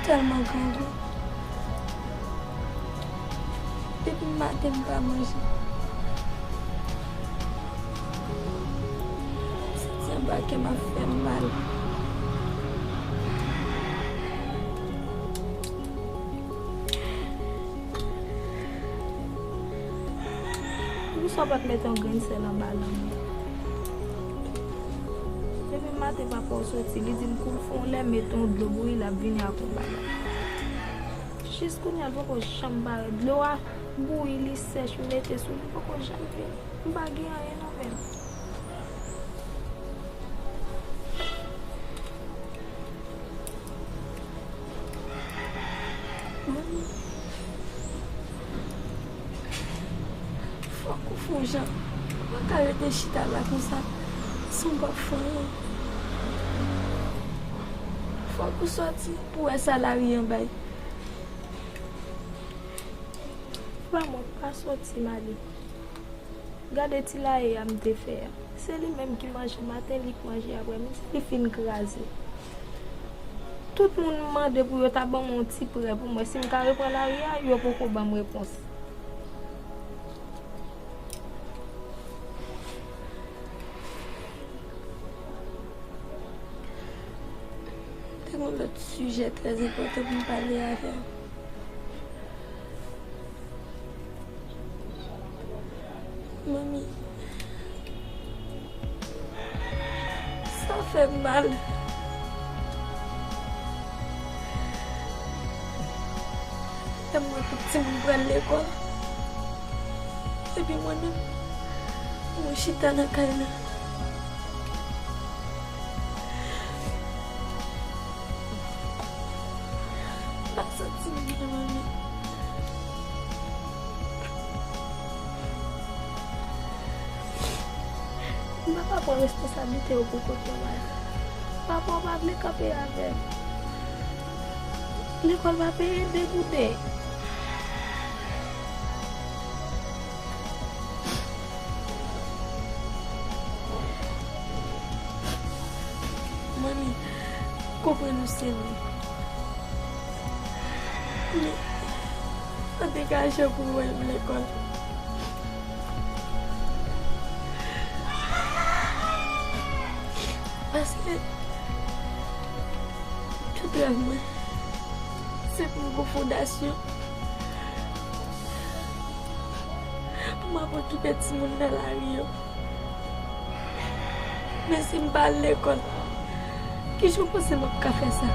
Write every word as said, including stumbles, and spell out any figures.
Tèlman grangou. Depi maten m pa manje. M santi anba kè m ap fè m mal. Poukisa w pa t mete yon grenn sèl anba lanmè? Depi maten papa w soti, li di m kou l fè yon lè, mete yon dlo bouyi, l ap vini ak yon bagay. Jis kounye a, l poko janm parèt. Dlo a bouyi, li sèch, m mete sou li, li poko janm vini. M pa gen anyen nan men m. Manmi, fòk ou fè yon jan. Ou pa ka rete chita la konsa, san w pa fè anyen. Fòk ou sòti pou w wè sa lari an bay. Pa mwen, pa sòti m ale. Gade ti laye a m te fè a. Se li menm ki manje maten, li k manje aprèmidi, li fin kraze. Tout moun mande pou yo ta ban mwen yon ti prè pou mwen. Si m ka repran lari a, yo poko ban m repons. Te gen yon lòt sijè trè enpòtan pou m pale avè w. Manmi, sa fè m mal. Lè m wè tout timoun pral lekòl, epi mwen menm, mwen chita nan kay la. M pa santi m byen, manmi. M pa ka pran responsablite yo pou kont mwen, manmi. Papa w pa vle kanpe avè m. Lekòl pa peye de gouden. Manmi, konprann ou se vre. Men, sa degaje w pou w voye m lekòl. Paske tout rèv mwen, se pou m gon fondasyon. Pou m ap okipe timoun nan lari yo. Men si m pa al lekòl, kijan w panse m ap ka fè sa?